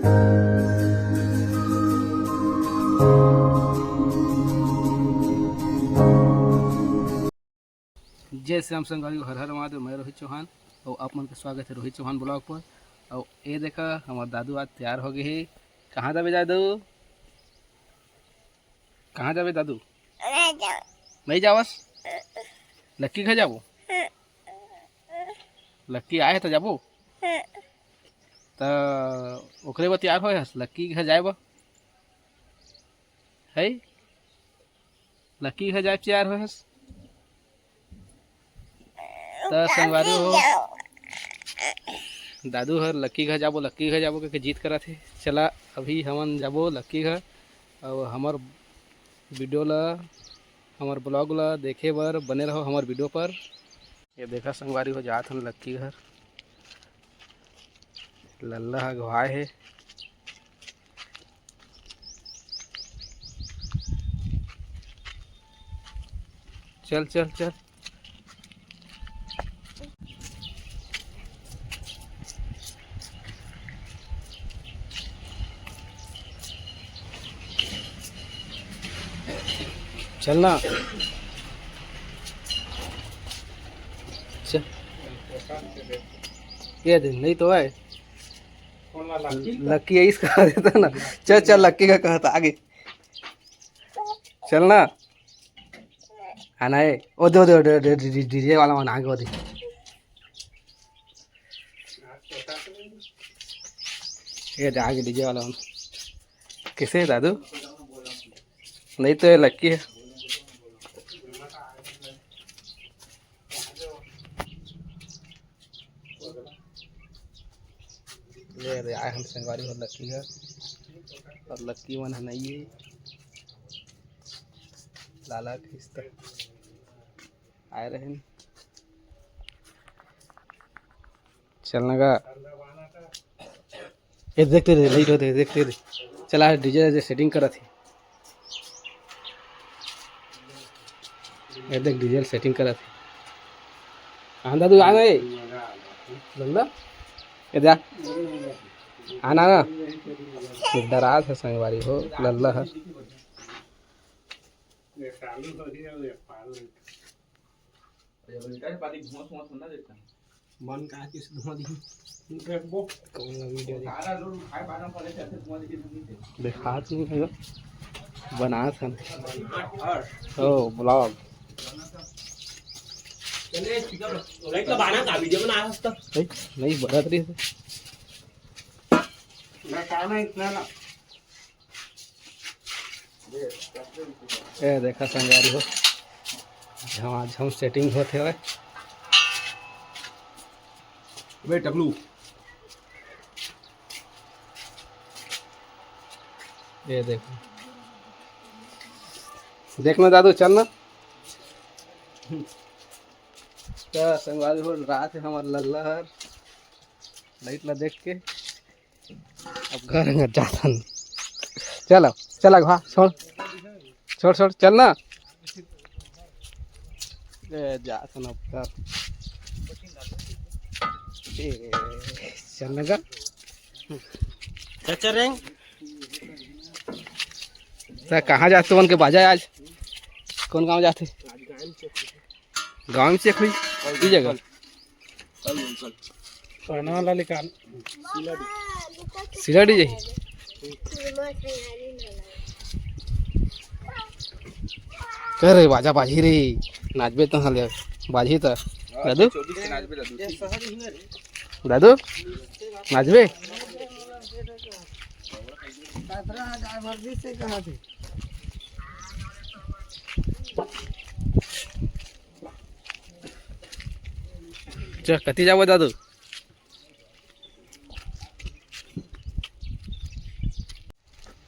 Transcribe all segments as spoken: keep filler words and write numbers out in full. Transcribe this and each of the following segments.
जय श्री राम संगवारी हो, हर हर महादेव। मैं रोहित चौहान अउ आप मन के स्वागत हे रोहित चौहान vlog पर। अउ ए देखा, हमर दादू आज तैयार हो गे हे। कहाँ जाबे दादू? कहाँ जाबे दादू? नहीं जावस? लक्की घर जाबो? लक्की आए हे त जाबो? त ओकरे बर तैयार होए हस लक्की घर जाए बर? है, लक्की घर जाए तैयार होए हस। त संगवारी हो, दादू हर लक्की घर जाबो, लक्की घर जाबो कहिके जिद करत हे। चला, अभी हमन जाबो लक्की घर। अउ हमर video ला, हमर vlog ला देखे बर बने रहो हमर video पर। ये देखा संगवारी हो, जात हन लक्की घर, लल्ला ह घुवाए हे। चल चल चल। चल ना। चल। ये दे, नहीं तो है। लक्की है, इसका देता ना। चल चल, लक्की का कहता आगे। चल ना। आना है। ओ दे, ओ दे, ओ दे, ओ दे, डी-, डी-, DJ वाला मन आगे, ओ दे। ये दे, आगे DJ वाला मन। किसे है दादू? नहीं तो ये लक्की है। ये दे, आए हम संगवारी हो लक्की घर, अउ लक्की मन ह नहीं है। लाला खिस्ता आए रहे। चलना का। ए, देखते दे, late होते, देखते दे। चला, DJ जे setting करत हे। ए, देख, DJ setting करत हे। आंदा तू आना ए। लल्ला। ए, जा। आना ना। डरात हे संगवारी हो, लल्ला ह। मन का के धुआं दिही। कौन ला video देख? देखात नहीं है, बनात हन। ओ, vlog। लाइट का बाना का video बना सकता। नहीं, नहीं, बढ़त रही है। मैं काम है इतना ना। ए देखा संगवारी हो, झमाझम setting होत हवय। अबे टकलू, ये देखो, देखना दादू, चलना। त संगवारी हो, रात है हमार लल्ला हर लाइट ला देख के अब घर अंदर जाथन। चल, चल अगवा, छोड़, छोड़, छोड़, चल ना। ए, जाथन अब घर। ए, चल ना गा। चल, चल रे। त कहाँ जाथे तुमन के बाजा आज? कौन गाँव जाथे? गाँव में check होई, ई जगह। पहना वाला निकाल। सिलड़ी जाही। कर रे, बाजा बाजी रे, नाचबे त हले, बाजी त। दादू? दादू? नाचबे? च, कति जाबो दादू?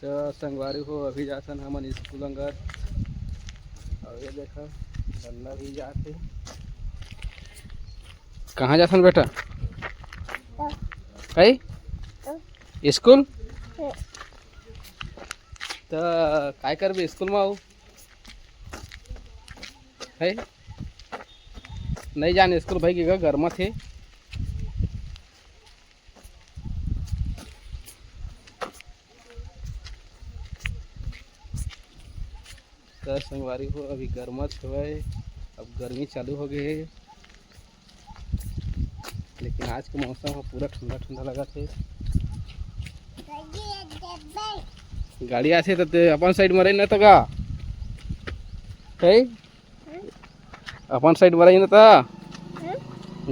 त संगवारी हो, अभी जाथन हमन स्कूल अंगर। अउ ये देखा, लल्ला भी जाथे। कहाँ जाथन बेटा? है? स्कूल? त काय करबे स्कूल में आऊ? है? नहीं जान स्कूल भाई के घर गरमत हे। त संगवारी हो, अभी गरमत हवय, अब गर्मी चालू हो गए हे, लेकिन आज के मौसम ह पूरा ठंडा ठंडा लगत हे। गाड़ी आथे त ते अपन साइड में रही ना त का? है? अपन साइड में रही ना त?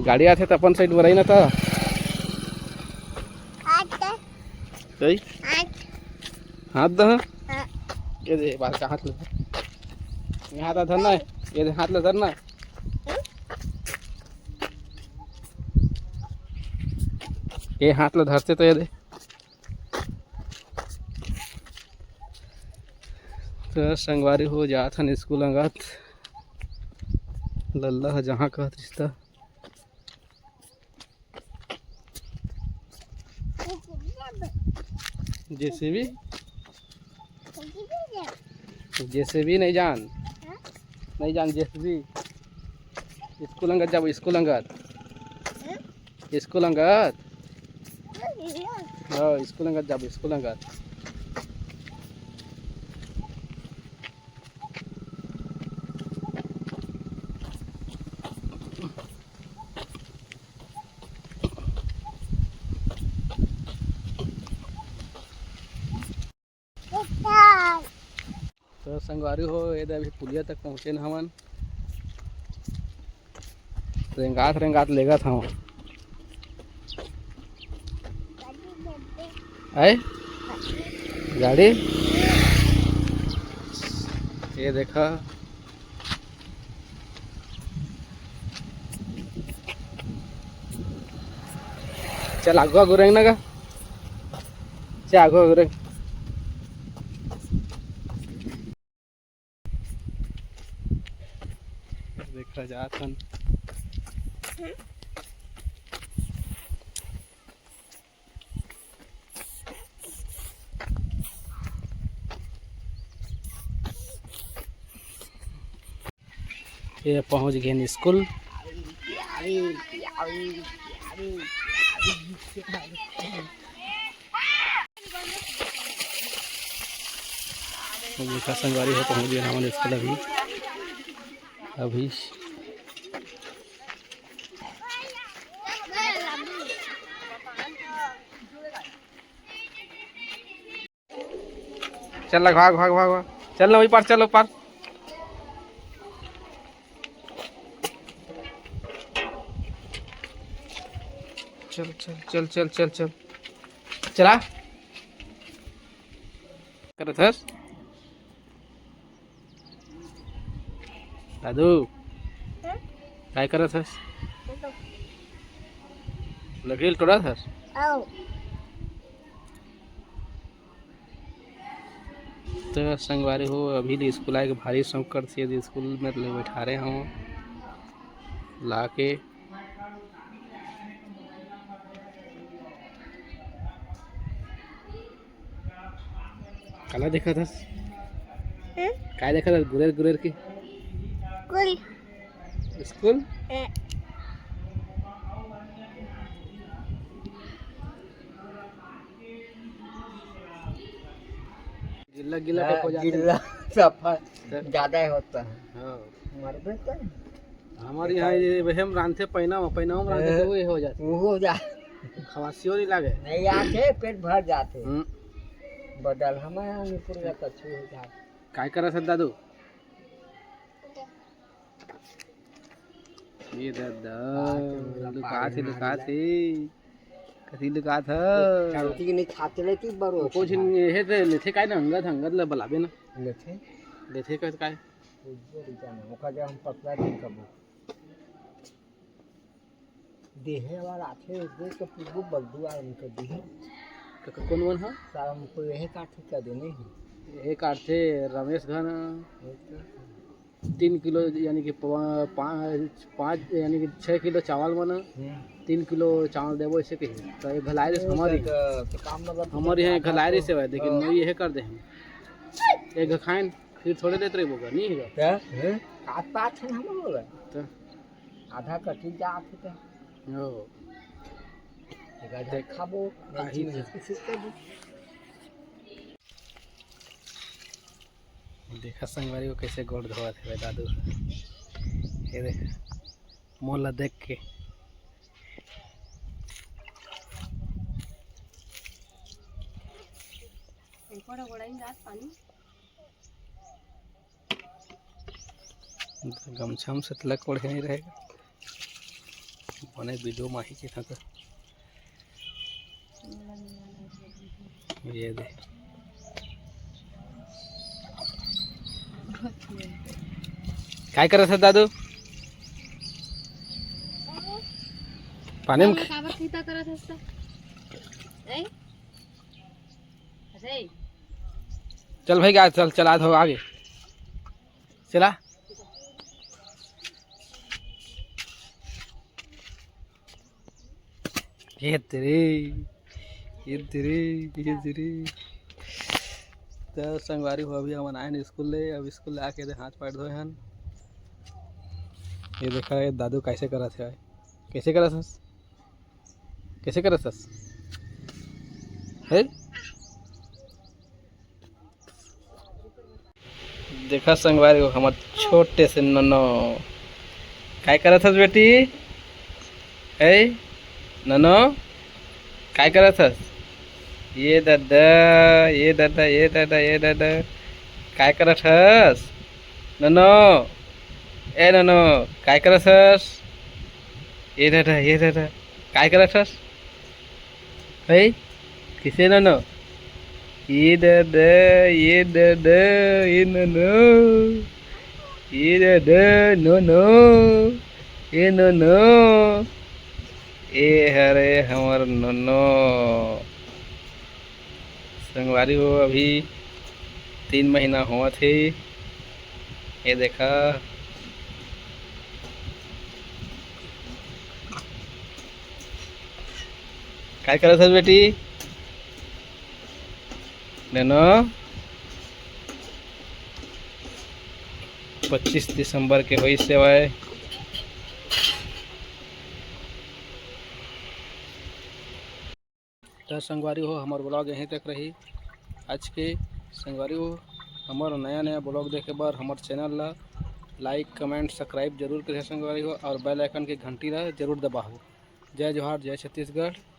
गाड़ी आथे त अपन साइड में रही ना त? कई? हाथ दे। ये दे, बाहर का हाथ ले। ये हाथ ला धरना है। ये दे, हाथ ला धरना। ये हाथ ला धरते तो ये दे। तो संगवारी हो, जात हन स्कूल अंगत। लल्ला ह जहाँ कहत रिश्ता। जेसीबी? जेसीबी नहीं जान? नहीं जान जेसीबी। स्कूल अंगत जाबो, स्कूल अंगत। स्कूल अंगत। हाँ, स्कूल अंगत जाबो, स्कूल अंगत। तो संगवारी हो, ये दे अभी पुलिया तक पहुँचे न हमन। रेंगात रेंगात लेगत हवं। आए? गाड़ी? ये देखा। चल, आगू आगू रेंग ना गा। चल, आगू आगू रेंग। देखा जात हन। ये पहुंच गए स्कूल। देखा संगवारी हो, पहुंच गए हमन स्कूल अभी। अभी चल ना, भाग, भाग, भाग, भाग। चल ना, वही पार, चल, वो पार। चल, चल, चल, चल, चल, चल। चला। करत हस? दादू, काय करत हस? लकड़ी ल टोरत हस? आओ। तो संगवारी हो, अभी ले स्कूल आए के भारी शौक करथे, यदि स्कूल में ले बैठारे हूँ ला के। काला देखत हस? हम्म? काय देखत हस गुरेर गुरेर के? स्कूल। स्कूल? ए। गिल्ला गिल्ला हाँ, टाइप हो जाता है। गिल्ला सफा तो ज्यादा ही होता है। हाँ। मरबे तो। हमारे यहाँ ये वही हम रांधते पैना में, पैना में रांधते तो वो ये हो जाते। वो हो जा। खवासियों नहीं लागे। नहीं आते, पेट भर जाते। हम्म। बदल हमारे यहाँ निपुर का कच्चू हो जाते। काय करा सर दादू? ये दादा, लुकात हे, लुकात हे। कथी लुकात हे? चलती नहीं खाते लेती बरो। कुछ नहीं, ये तो लेथे काय ना, अंगद, अंगद ला बलाबे ना। लेथे? लेथे का काय? उज्जर ही जाना, ओका जब हम पतला दिन कबो। देहे वाला आथे, देख के पूर्व बगदू आ उनके देहे। क-, क-, कौन मन ह? सारा हमको यही काट के कर देने ही। यही काटथे रमेश घर। तीन किलो यानी कि पवा-, पाँच, पाँच यानी कि छः किलो चावल मन, हम्म। तीन किलो चावल देबो ऐसे कही। तो ये घलाए दे हमारी, तो, तो काम मतलब हमारी है घलाए दे सेवा, लेकिन हाँ। मैं यही कर दे हम। एक खाएं, फिर थोड़े देते रहिबो का, नहीं है का? क्या? हैं? काट पात है हम लोग। तो आधा कटी जात है तो। ओ। एक आधा देख, खाबो, आही नहीं। किसी से भी। देखा संगवारी हो, कैसे गोड़ धोवत हे दादू। ये देख, मोला देख के। गमछा में से तलक ओढ़े नहीं रहेगा। बने वीडियो माही के था तो। ये दे। काय करत हस दादू? पानी में काबर खींचा करत हस त? ए? अरे। चल भाई, गा-, चल, चला दो आगे। चला। ये तेरे, ये तेरे, ये तेरे। त संगवारी हो, अभी हमन आए हन स्कूल ले। अब स्कूल ले आके दे हाथ पैर धोए हन। ये देखा, ये दादू कैसे करत हे, कैसे करत हस, कैसे करत हस? हे? देखा संगवारी हो, हमर छोटे से नोनो। काय करत हस बेटी? ए नोनो, काय करत हस? ये दादा, ये दादा, ये दादा, ये दादा, काय करत हस? नोनो, ए नोनो, काय करत हस? ये दादा, ये दादा, काय करत हस? है? किसे नोनो? ये दादा, ये दादा, ये नोनो। ये दादा, नोनो। ये नोनो। ए हरे हमर नोनो। संगवारी हो, अभी तीन महीना होवत हे। ये देखा, काय करत हस बेटी? नोनो, पच्चीस दिसंबर के होई सेवाए। त संगवारी हो, हमर vlog यहीं तक रही आज के। संगवारी हो, हमर नया नया vlog देखे बर हमर channel ला like, comment, subscribe जरूर करिए संगवारी हो, और bell icon के घंटी ला जरूर दबाओ। जय जोहार, जय छत्तीसगढ़।